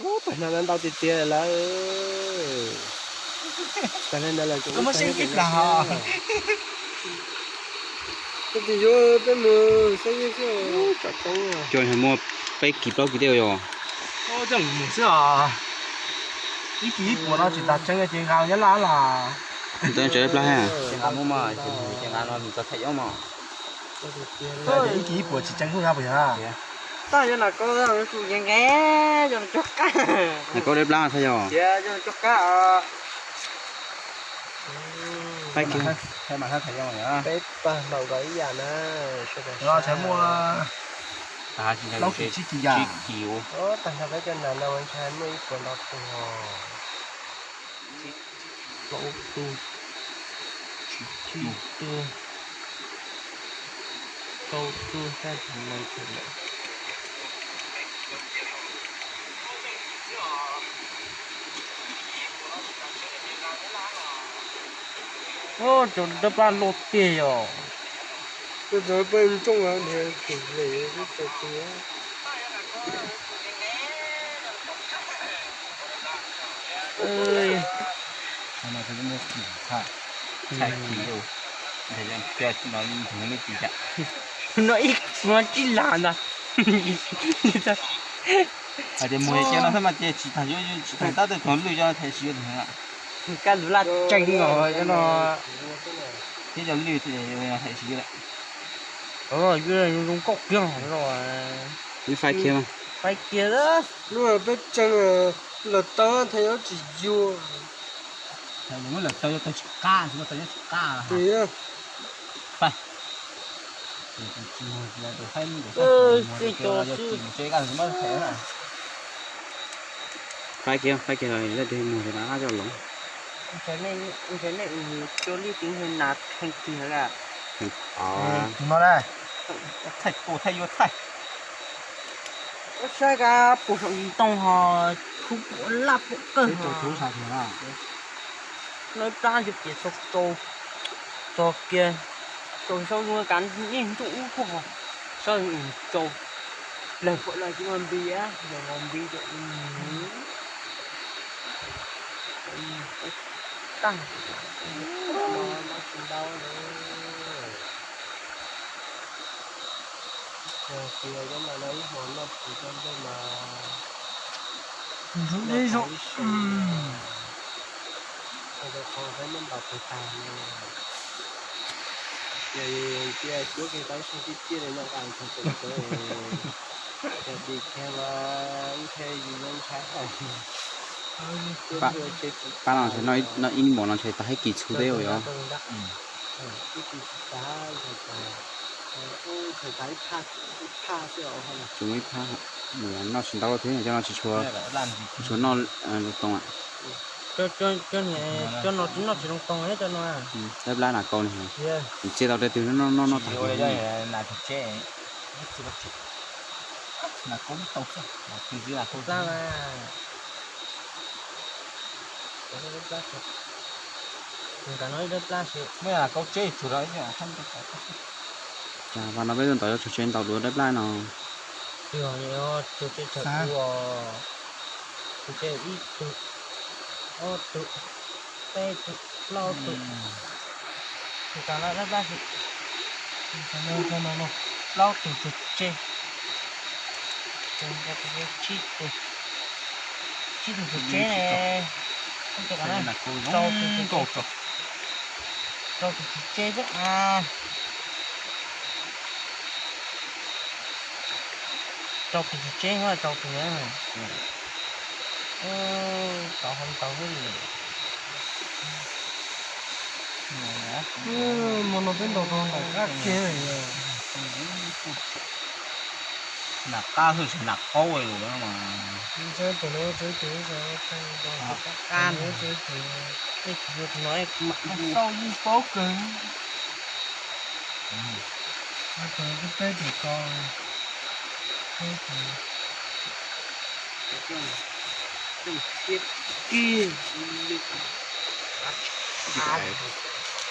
Ub, pab no ntau tiag tiag lawm. Tag li ntawd lawm, muab saib ib plag. Peb mus, cov tseeb, cov muaj peb kis plaub kis tej yog. Coj mus xwb os. Ib kis ib puas no tsis tas tseeb ces nqa Nyab Laj los. Ces nqa muab mas, ces nqa no mus txog Thaim Yob mas. Ib kis ib puas tsis tseeb kuj nqa puas yog? Tab yuav nas koj nqe, nqe, yog cog qab. Nas koj dawb plab thiab yog? Yog cog qab os. Peb pab ntaus nkaus ib yam na. Tag nrho peb cov nas no ntshai muaj ib puas ntau tus os. Plaub tug, tsib tug, rau tug, xya tug, nees tug lawm. Cov dawb plab loj tiag yog. Peb ntsooj ntiav tus lem ib tag tus. Thaij kis, no ib no tsib las ntag. Hais tias mus kiag no xwb mas ces tsis tag, tsis tag tab tej tog lwj cov thaij siv. Kab lus laj tsees os cov no. Thiab cov lwj thaij siv lawm. Zoo nkauj kiag no. Faib kiag, faib kiag. Lub peb tseeg lawm tau thaij yuav tsis yuag. Lawm tau yuav tau tsis qab, tsis tau yuav tsis qab. Faib. Faib kiag, faib kiag, leej twg muag ces rov qab coj los. Ntshai nej cua lij teev nas kheej kiag. Tus no na, thaij tua thaij yuav thaij. Saib kab puas saum ntoo ho, khub puas laj puas kawg. No ib plab ntsia kiag txog kiag, txog saub zoo kav niaj ntuj ub tuaj ho, saub txaus, plag puas no tsis muaj npis, yog npis ces tag, tsis ntau li. Tias cov mas no ib hmos noj tsis tau ntsej mas nrub deb zaum. Qhov saib muab ntaus pes tag no. Tias cuab kiag tau ib sab tib tiaj li noj nqa txog pem tsev, cas dim kiag mas ib ntshe yus yuav ntshai. Pab no ntshe noj ib hmos no ntshe tag ib kis txhuv teb ua yog. Tsuas muaj ib phab, noj tsis ntau thiab cov no tsis tshua, tsis tshua noj zoo too. Cov no tsis noj tsis zoo too cov no. Dawb plab nas kau li, txiav tau tej twg noj noj tag. Vas no peb tuaj ntaus yuav tsug tsev ntaus dua dawb plab no. Tsug tsev, ib tug, ob tug, peb tug, plaub tug. Tsug tas no dawb plab, plaub tug tsug tsev, tsib tug, tsib tug tsug tsev ne. Rau tug tsug tsev thiab. Rau tug tsug tsev, rau tug, tau ho tau xwb. Hmo no peb ntaus tau nram qab kiag. Nram qab xwb tsis nram qaub li mas. Tsev tus no, tsev tus no, qab no, tsev tus no, tsev tus no, tau ib paub kawg. Peb tus ko, peb tus,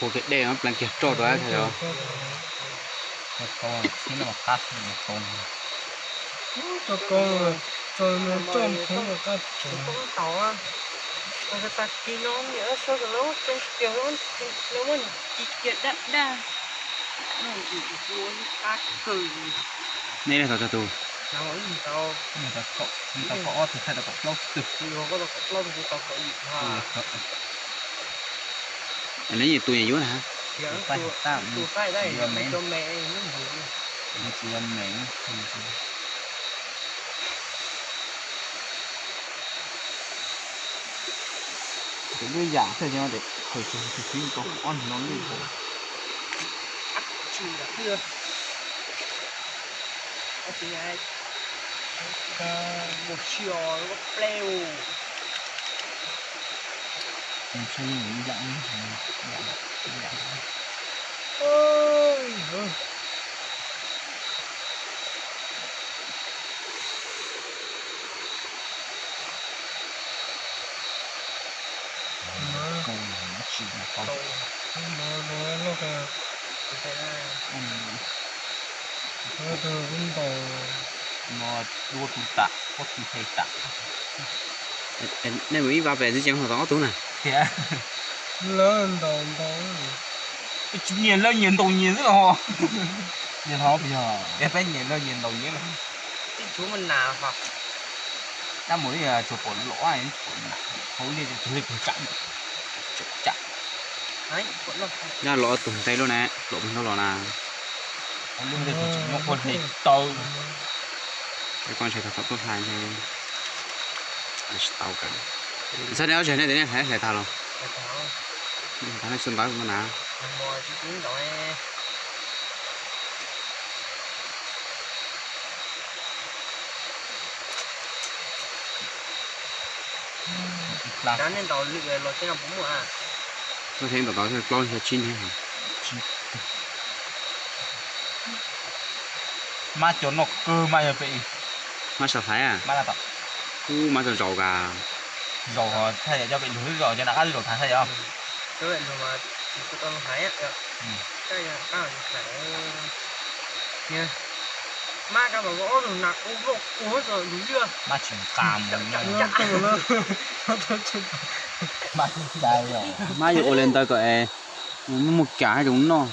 hu kiag dej no pleev kiag roj rau. Tso koo, Toj mkheev rau qab tsev. Tag kis no niam sawv los tiag, lawv muab ci cia daj daj. Nej tau txog tus? Nws tau kaum ob tug, thaij tau kaum plaub tug. Neb yeej tus yeej yuav na. Tsis yuav me, tsis yuav me. Ces lub yam thiaj li tias khaws tsis tsis tsis tau ob no lub. Nej mus ib vas pem ntxiv ceev hlo tau ob tug na. Thiab lawv ntaus ntau, nyias lawv nyias ntaus nyias xwb os. Nyias hlo, peb nyias lawv nyias ntaus nyias. Dab mus li tsuas pom lom, hauv li tsuas li pug tsam tsam. Dab los ob tug ntej lub na, lom pug nroo los na. Hauv li tsuas nyob quaj hli tau. Koj ntshe tau tau tuaj hlais ntshe tsis tau kawg. Txhob nej ob tsev nej tias nej hlais hlais tag los. Tag nej xu ntawv kuv na. Koj theej ntaus tau plaub xya tsib niag. Mab cov noj kawg mas yog pem. Mab sau thaiv a? Ub, mab cov zaus kas. Zaus ho thaj yam coj pem lug zaus cov nram qab zaus thaiv thaj yam. Mab tsis nqa mus. Mab yuav ua li ntawd kom es muaj muaj kas hab zoo noj.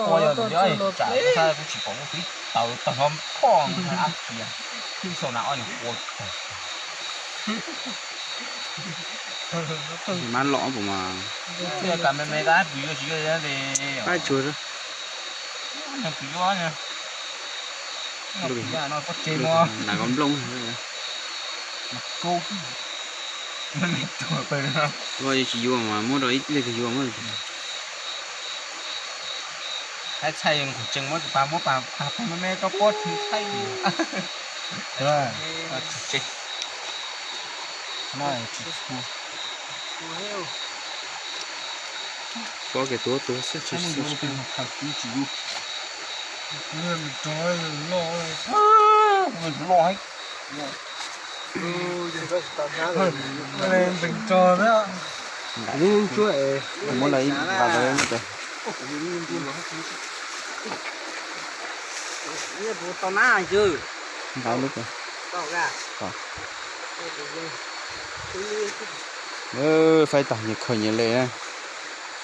Ua yog ntawd tsam kuv tsis pom muaj tib tawv tawg hlob phoj ab kiag. Sau na ob nyuag qhua. Mab lom pum mas. Kav me me kab pum yuav tsis yuav es. Pab tsuag. Pum yuav no pob tsev mo. Nas kos nplooj. Koj yuav tsis yuav mas muab rau ib leeg twg yuav mas. Haib txhaij nqus tsees muab tus pas muab pas pas me me rau pob tsev txhaij. Pob kev tuav tuav xwb tsis loj. Nqaim muab lawv ib vas lawv. Nqaim lub. Faib tag nyias khaws nyias le.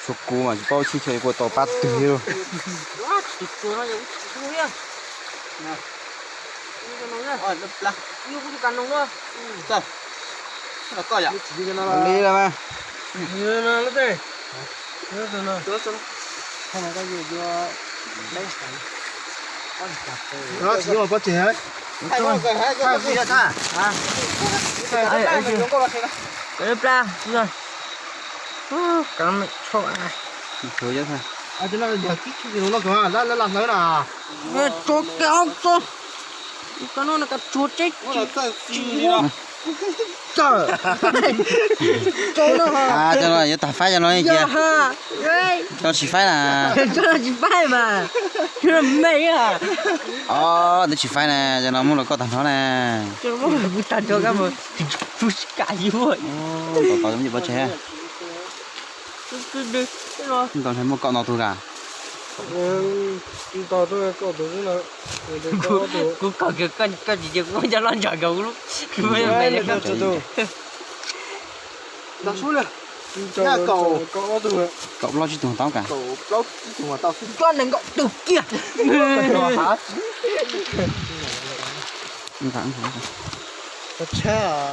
Tshuav kuv mas tsis paub tshib chaw kua tau pab twg li. Li lawm mas. Tsis yuav pob tsev. Tso ka tso, ka no ka tsuag teb. Cov no yuav tag faib cov no cia. Cov tsis faib na. Cov no tsis faib mas. Cov no me. Os, twb tsis faib na, cov no muab los koj tag nrho na. Cov no muab los kuv tag nrho kab mas. Tub tsis kam yuav. Tom tod muaj pob tsev. Ntau ntshe muaj kaum no tug kas. Nto tuaj kaum tus xwb no. Kuv kom kiag koj tsis cia kuv muab cov loj ntshai nkaus kuv lub. Kaum plaub tsib tug tau kas. Kaum plaub tsib tug tau xwb, plaub nees nkaum tus kiag. Tshab.